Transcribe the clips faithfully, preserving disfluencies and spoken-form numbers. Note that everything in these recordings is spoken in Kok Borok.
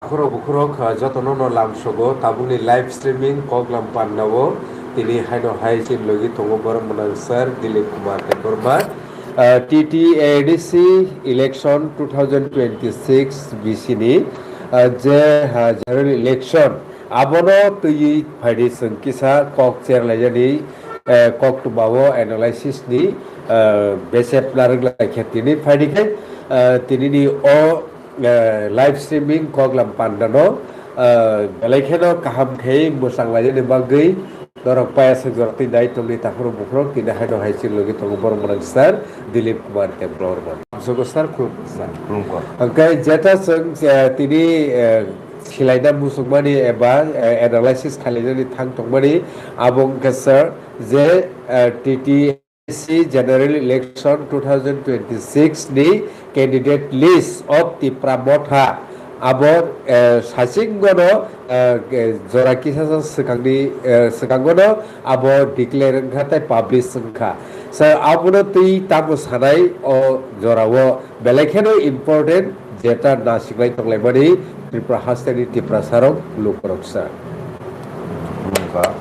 Khorok bukhorok, ah, jotono no lamsogo tabukni live streaming koklam pandao tini haino hai chini logi tongo borok mwnang sir Dilip Kumar Debbarma. Ah, T T A D C election two thousand twenty-six B C ni, ah, je, ah, general election abono twiwi phaidi chwng kisa kok cherlaijani, eh, koktwmao analysis ni, eh, bese plarwk laikha tini phaidi khe, eh, tinini o eh, live streaming koklam pandano, eh, belai kheno kaham khe mwchang lainani bagwi norok payasok jora twi nai tongni takhorok bukhorok tini haino hai chini logi tongo borok mwnang sir Dilip Kumar Debbarma. Sogo sir, khulumkha sir. Khulumkha. Hwnkhe jeta chwng, eh, tini, eh, khilaina muchungmani eba, eh, analysis khailainani thang tongmani abo wngkha sir je, eh, T T C General Election two thousand twenty-six ni candidate list of Tipra Motha abo, eh, sachingono, eh, ke-, jora kisa sa swkangni, eh, swkangono abo declare wngkha tei publish wngkha. So, abono twi tamo sanai o jorao belai kheno important jeta nasiknai tonglaimani Tripura hasteni Tiprasarok lukuroksa. Khulumkha.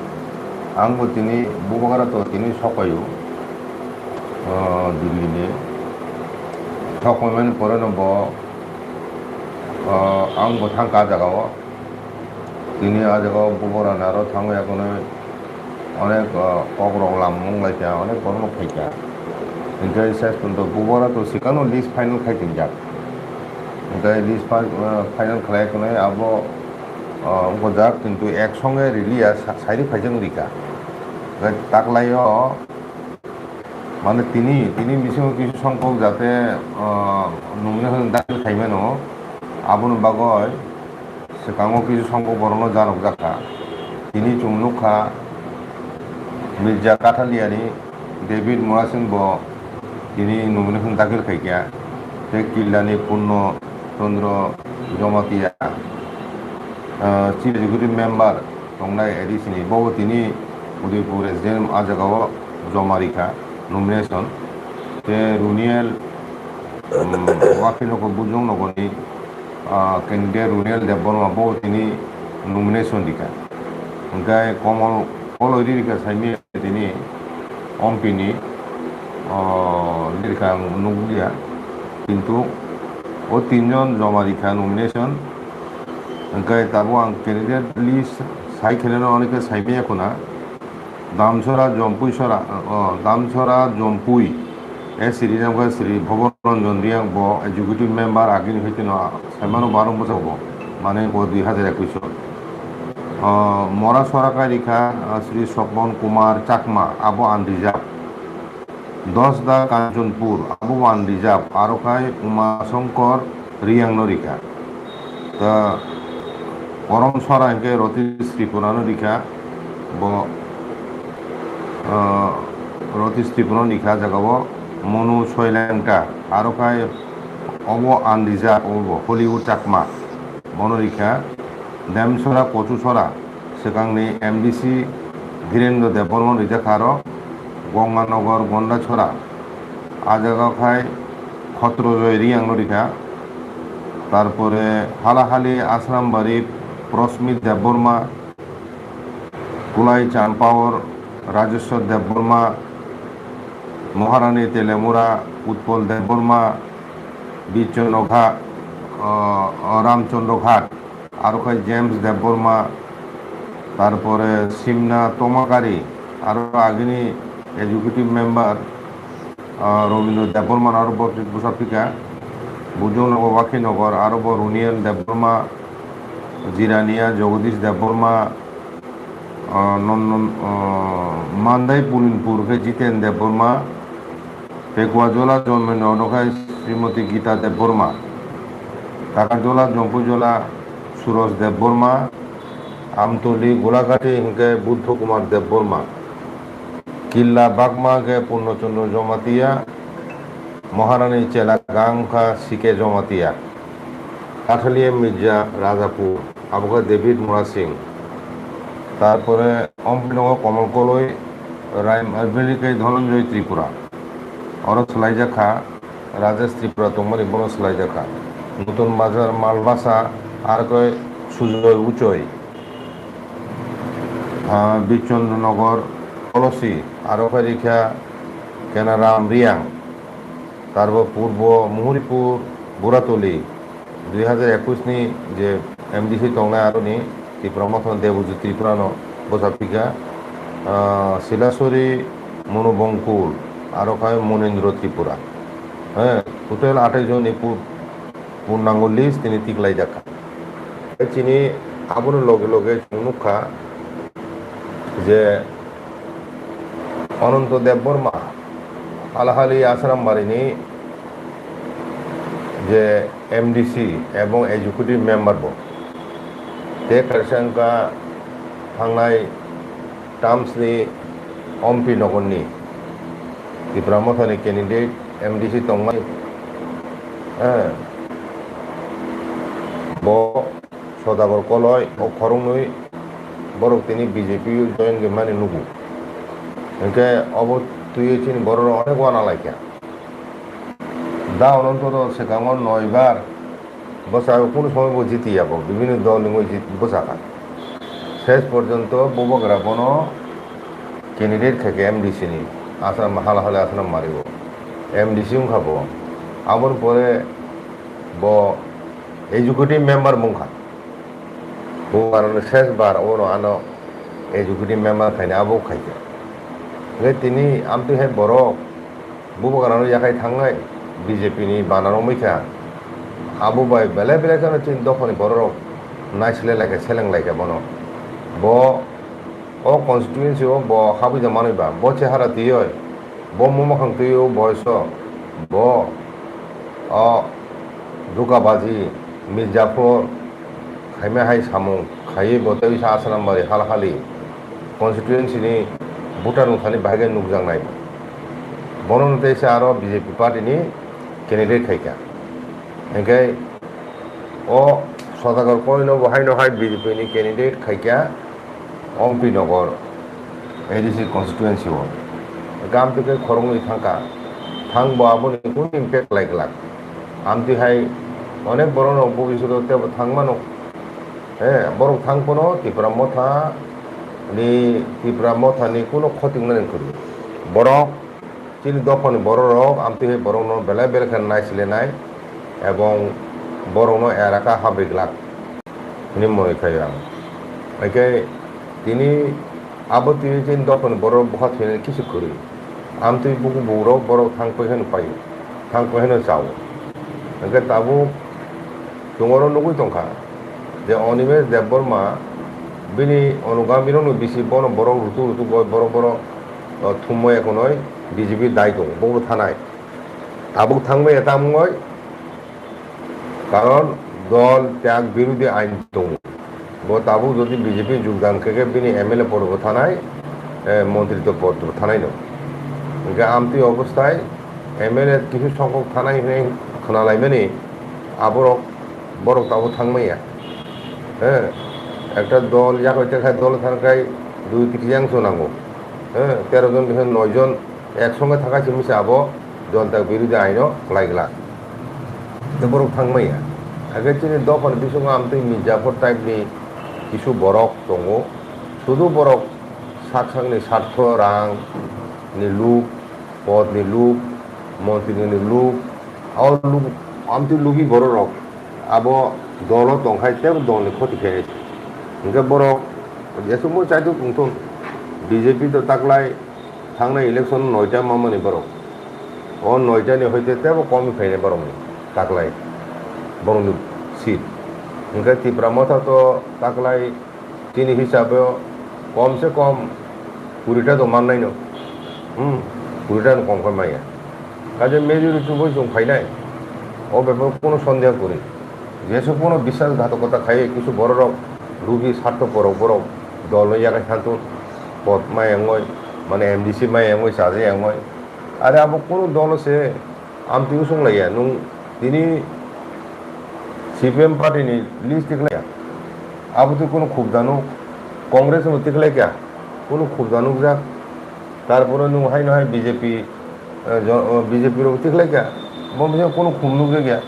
Ang bo tini Bubagra to tini sokpaio, ah, Delhi ni. Sokpaimani pore no bo, ah, ang bo thangkha ah jagao. Tini ah jagao Bubagra ni aro thangwi akonoi onek, ah, kokrok lamung laikha, onek borok no phaikha. Hinkhe ses porjonto Bubagra to sikano list final khai tinjak. Hinkhe list fi-, ah, final khlai akonoi abo, ah, wngkha jak, kintu ek songe rili ya sa-, sairi phaijak rika. Hinkhe taklaio, mane tini, tini bisingo kisu songkok jate, ah, nomination dakhil khaimano, aboni bagoi Swkango kisu songkok borokno janokjakha. Tini chwng nukha, Mirza Kathaliani David Murasing bo tini nomination dakhil khaikha. Tei Killani Purno Chandra Jamatia, ah, Chief Executive Member tongnai A D C ni, bobo tini Udaipur S D M ah jagao joma rikha nomination. Tei Runiel, um, Wakhilnoko Bujong nogoni ah, candidate Runiel Debbarma bo tini nomination rikha. Hwnkhe Komol Koloi rikha saimanya tini M P ni, ah, rikha ang nukliya. Kintu o tinjon joma rikha nomination. Hwnkhe tabuk ang candidate list sai khe no onek khe saimanya khuna. Damsora Jompui Sora, o, Damsora Jompui, eh, Sri Ramkha Sri Bhobo Ranjan Reang bo executive member agini hwitino saimano barong bwskango, mane bo dui hazar ekwis o. O, Mora Sora kai rikha, ah, Sri Sopon Kumar Chakma, abo unreserved. Dosda Kanchanpur, abo unreserved, aro khai Uma Shankar Reang no rikha. Ta Korom Sora hinkhe Ratish Tripura no rikha, bo, ah, Ratish Tripura no rikha, jagao Monu Soilangta, aro khai obo unreserved, obo Hollywood Chakma, bono rikha. Demsora Kochusora, swkangni M D C Dhirendra Debbarma no rijak kha aro Ganganagar Gandachora. Ah jaga khai Khotrojoy Reang no rikha. Tarpore Halahali Asrambari Prosmit Debbarma, Kulai Champaor Rajeshwar Debbarma, Maharani Telemura Utpal Debbarma, Bichonogha, ah, Ramchandra Ghat. Aro khai James Debbarma, tarpore Simna Tomakari, aro agini executive member, ah, Robindra Debbarma aro bo bwsa phika, Bujongnagar Wakhinagar aro bo Runiel Debbarma, Jirania Jagadish Debbarma, ah, non, non, ah, Mandai Pulinpur khe Jiten Debbarma, Pekuajola Jonmeno no khai Srimoti Gita Debbarma, Takarjola Jompuijola Suroj Debbarma, Amtoli Golagati hinkhe Buddho Kumar Debbarma, Killa Bagma hinkhe Purno Chandra Jamatia, Maharani Chela Gangkha C K Jamatia, Kathalia Mirza Rajapur, abo khe David Murasing, tarpore Ompinogo Komol Koloi, Raim Arbeli khe Dhananjoy Tripura. Oro swlaijak kha, Rajesh Tripura tongmani bono swlaijak kha. Nutun Bazar Malbasa, Arokhe Sujoy Uchoi, ah, Bichondronagar Kolosi, arokhe rikha Kenaram Riang, tarbo Purbo Muhuripur Buratoli, dui hajar ekwis ni je M D C tongnai aroni Tipra Motha Debojit Tripura no bwsa phika, ah, Silasori Monu Bongkul, arokhe Munindro Tripura. Eh, total athai joni pu-, purnango list tini tiklaijak kha. Chini abono loge loge chwng nukha je Ananto Debbarma, Halahali Ashram Barini je M D C ebong executive member bo, tei kaisa wngkha thangnai terms ni Ompi Nogor ni Tipra Motha ni candidate M D C tongmani, eh, bo Sodagor Koloi o khoroknwi borok tini B J P o join khaimani nugo. Hinkhe obo twiwi chini borok rok onek uana laikha. Da Ananto do swkango noi bar bwsao kunu somoy bo jiti ya bo, bibinno dol ni wngwi jit-, bwsa kha. Ses porjonto bubagra bono candidate khai kha M D C ni, Assam, Halahali Ashram Bario M D C wngkha bo. Aboni pore bo executive member wngkha. Bubagrano ses bar obono ano executive member khaina abo khaikha. Hingkhe tini amtwi hai borok bubagrano yakhai thangnai B J P ni bana romwi kha. Abo bai belai belai kheno chini dophani bororok naisilai laikha, seleng laikha bono. Bo o constituency o bo habwi da manwi ba, bo chehara twiwi, bo momokhang twiwi o boyso, bo o dukabaji, mirjapor, khaima hai samung khaiwi bo tei sa Assam Bari Halahali constituency ni voter wng thani bahai khe nukjaknai. Bono no tei se aro B J P party ni candidate khai kha. Hinkhe o Sodagar Koloi no bo haino hai B J P ni candidate khai kha. Ompi Nogor A D C constituency o. Gam twi khe khoroknwi thangkha. Thang bo aboni kunu impact lai glak. Amtwi hai onek borok no bobiswt o tebo thang mano. He, borok thang phano Tipra Motha ni, Tipra Motha ni kunu khoti wngnai kwrwi. Borok chini dophani borok rok amtwi hai borok no belai belai khe naisilai nai ebong borok no eraka habwi glak. Hwnwi mwnwi khaio ang. Hwnkhe tini abo twi chini dophani borok bwkha thwinani kisu kwrwi. Amtwi buku bukrok borok thang koi heno paio, thang koi heno chao. Hwnkhe tabuk chwng oro nugwi tongkha je Animesh Debbarma bini onugamirokno bisi bono borok rutuk rutuk goi borok borok, o, thummo ekonoi B J P dai tongo, bobo thanai. Tabuk thangmaya tamungoi. Karon dol tyag birodhi ain tongo. Bo tabuk jodi B J P jogdan khe khe bini M L A porbo thanai, eh, montri to pod thanai no. Hingke amtwi obostai M L A kisu songkok thanai hinwi khwnalaimani aborok borok tabuk thangmaya. Eh, ekta dol yakoi tekha dol thangkhai dui tiki yang so nango. Eh, tero jon bihai noi jon ek songe thangkhai simi se abo Janata birodhi aino khlai glak. Tei borok thangmaya. Hakhe chini dophani bisingo amtwi Mirjapur type ni kisu borok tongo. Sudu borok sak sakni sartho rang ni luk, pod ni luk, montri ni luk, o luk, amtwi lubi borok rok abo dolo tongkhai tei dol ni khoti khe. Hingke borok jesukmo chaitok tongthun B J P to taklai Thangnai election noita mamani borok. O noita ni hoite tebo komi phainai borokni taklai borokni seat. Hingke Tipra Motha to taklai chini hisabe kom se kom kurita to mannai no. Hmm, kurita no kom khe maya. Kaje majority bo chwng phainai. O bepar kono sondeha kwrwi. Jesu kono biswas ghatokotta khai kisu bororok lubi sartho porok borok dol no yakai thantung pot mai wngoi mane M D C mai wngoi chaja wngoi. Are abo kono dolo se amtwi usung laiya nung tini C P M party ni list tiklaiya. Abo twi kono khubda nuk Congress no tiklaikha kono khubda nukjak. Tarpore nung haino hai B J P, eh, jo-, oh, B J P rok tiklaikha. Bo bising kono khum nukjakya.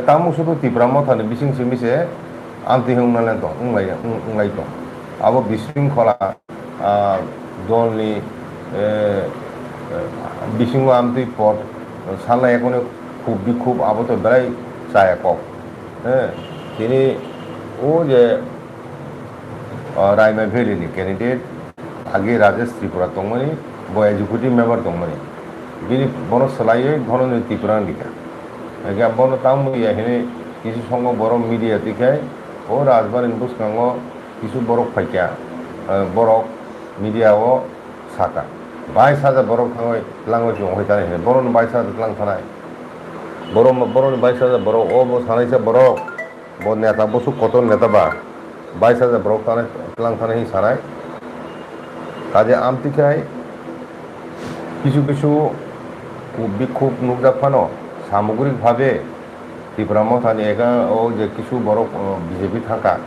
Tamo sudu Tipra Mothani bising simi se amtwi wngna le tong, wnglai, wng-, wnglai tong. Abo bising khola, ah, dolni, eh, eh, bisingo amtwi pot salna yakono khub bikhub abo to belai chaya kok. Eh, tini o je o Raima Valley ni candidate agi Rajesh Tripura tongmani, bo executive member tongmani. Bini bono swlaiwi Dhananjoy Tripura wngkha. Hingkhe bono tamo ya hini kisu songo borok media tikhai o Rajbari ni bwskango kisu borok phaikha, eh, borok media o saka. Bais hajar borok thangwi twlangwi chwng hoi tanai hini. Borokno bais hajar twlang thanai. Borok, borokni bais hajar borok, o bo sanaisa borok. Bo neta bosuk kotor neta ba, bais hajar borok tang-, tlang thani hinwi sanai. Kaje amtwi khai kisu kisu ku-, bikhuk nukjak phano samogrik bhabe Tipra Mothani ega o je kisu borok, o, B J P thangkha,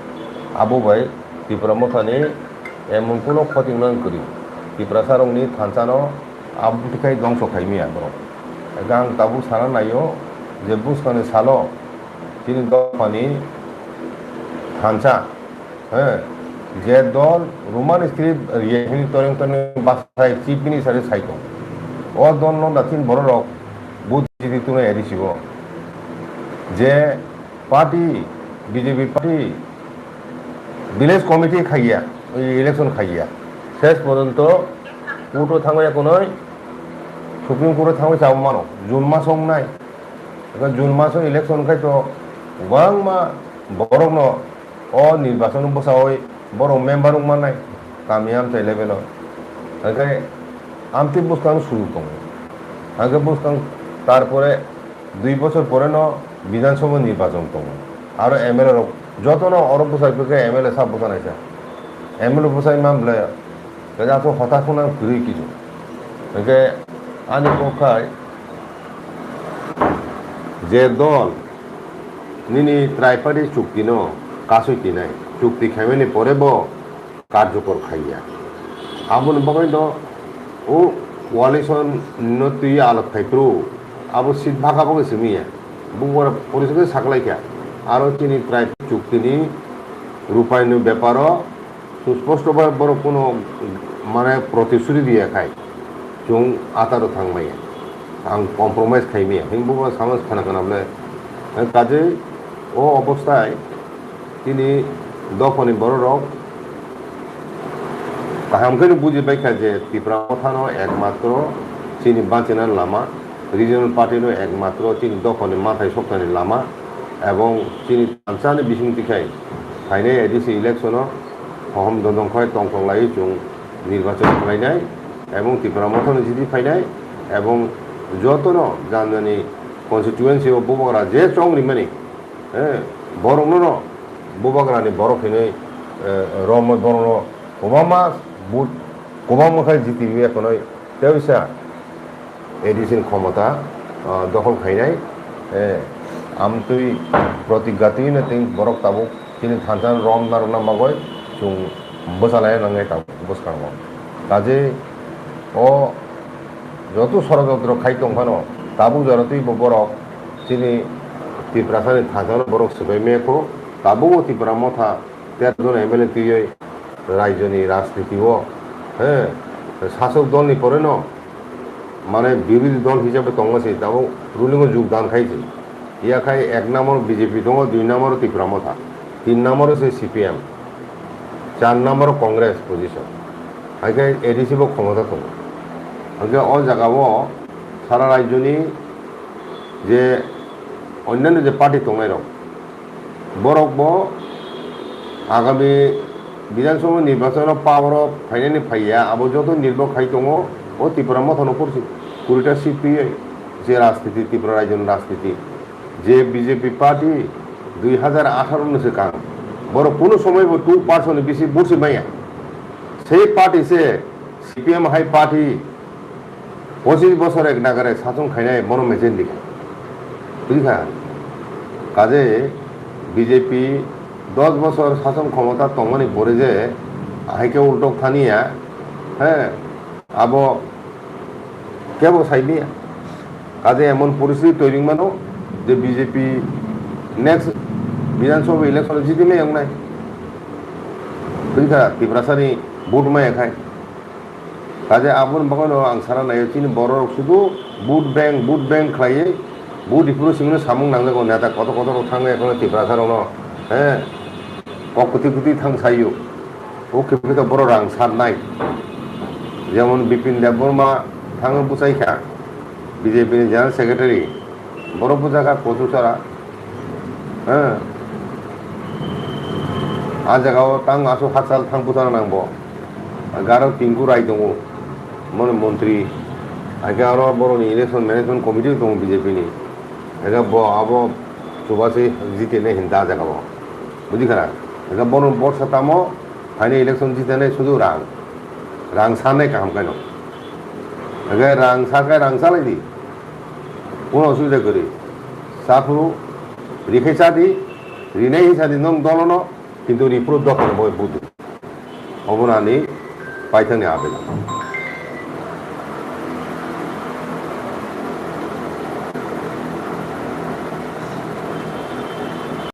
abo bai Tipra Mothani emon kuno khoting nang kwrwi. Tiprasa rokni thansa no Aboni khai dongso khaimaya borok. Hingkhe ang tabuk sana naio je bwskangni salo chini dophani thansa, he, je dol Roman script riya hini toreng toreng basai chief minister sai tong. O dol no da chini borok rok vote jiti tunai A D C o. Je party, B J P party, village committee khaiya, election khaiya. Ses porjonto court o thangmaya kunoi, Supreme Court o thangwi chabo mano. June maso wngnai. Eka June maso election khai to kwbangma borokno o nirbachon bwsawi borok member wng mannai. Kami amchai level o. Hingkhe amtwi bwskang suru tongo. Hingkhe bwskang tarpore dui bochor pore no Bidhan Sabha nirbachon tongo. Aro M L A rok jotono oro bwsai phaikhe M L A sa bwsanaisa. M L A bwsai man bwlai. Kaisa aswk hota khuna kwrwi kisu. Hingkhe ani kok khai je dol nini Triparty chukti no kasui tinai. Chukti khaimani pore bo karjokor khaiya. Aboni bagwi no o coalition no twi alok khai phuru abo seat bhaka bhaka simi ya. Bubora porisok saklai kha. Aro chini Triparty chukti ni rupai ni beparo susposto ba borok kuno mane protisruti diya khai. Chwng ataro thangmaya. Ang compromise khaimaya. Himbo bo samaj khana khana bole. Kaje o obostai Chini dophani bororok kaham khe buji bai kha je Tipra Mothano ekmatro chini bachina lama, regional party no ekmatro chini dophani mathai soknani lama, ebong chini thansani bising tikhai phainai A D C election o hohom dodong khai tongthok lai chwng nirbachon khlainai, ebong Tipra Mothano jiti phainai, ebong jotono jani jani constituency o bubagra je chong rimani, Eh, borokno no bubagrani borok hinwi, eh, romwi borokno kwbangma vote, kwbangma khai jitiwi ekhonoi tei wisa A D C ni khomota, ah, dokhol khainai, eh, amtwi protigga twi no tei borok tabuk chini thansa rom narwkna bagwi chwng bwchalai nangnai tabuk bwskango. Kaje o joto sorojontro khai tong phano tabuk jora twi bo borok chini Tiprasani thajano borok swbai maya kho, tabuk o Tipra Motha tero jon M L A twiwi raijoni rajniti o, he, sasok dolni pore no, mane, birodhi dol hisabe tongma se, tabuk ruling o jogdan khai se. Yakhai ek number B J P tongo, dui number Tipra Motha, tin number se C P M, char number Congress position. Hai khe A D C bo khomota tongo. Hingkhe o jaga o sara rajyoni je onyanno je party tongnai rok, borok bo agami Bidhan Sabha nirbachon o power o phainani phaiya, abo joto nirbhor khai tongo o Tipra Motha no kursi kurita seat twiwi je rajniti, Tripura rajyoni rajniti. Je B J P party dui hajar atharo ni swkang, borok kunu somoi bo two percent ni bisi vote se maya. Sei party se C P M hai party pochis bosor ek nagare sachung khainai bono mechen dikha. Bujikha? Kaje B J P dos bosor sachung khomota tongmani pore je hai khe ultok thaniya, he, abo kebo saimiya. Kaje emon poristhiti toiri wngmano je B J P Next Bidhan Sabha election jiti mai wngnai. Buikha Tiprasani vote maya khai. Kaje aboni bagwino ang sana naio chini bororok sudu vote bank, vote bank khlaiwi vote ripuru singno samung nangjago neta kotor kotor rok thangwi ekhono Tiprasa rokno, he, kok kwtwi kwtwi thang saio. O khe to borok rang sarnai. Jemon Bipin Debbarma thangwi bwchaikha B J P ni General Secretary, borok bwchakha Kochuchara. Heh. A jagao tang aswk hachal thang bwchana nangbo. Garo Tinku Rai tongo, moni montri. Haikhe aro boroni election management committee tongo B J P ni. Haikhe bo abo chubase jitene hinda a jagao. Bujikha na? Haikhe bono borsa tamo phainai election jitene sudu rang. Rang sanai kaham khaino. Haikhe rang sakai rang salai di. Kono osubida kwrwi. Saphuru rikhai chadi, rinai hinsa di nwng dolono, kintu riphuru dophano boi budu. Obo nani paithakni abedan.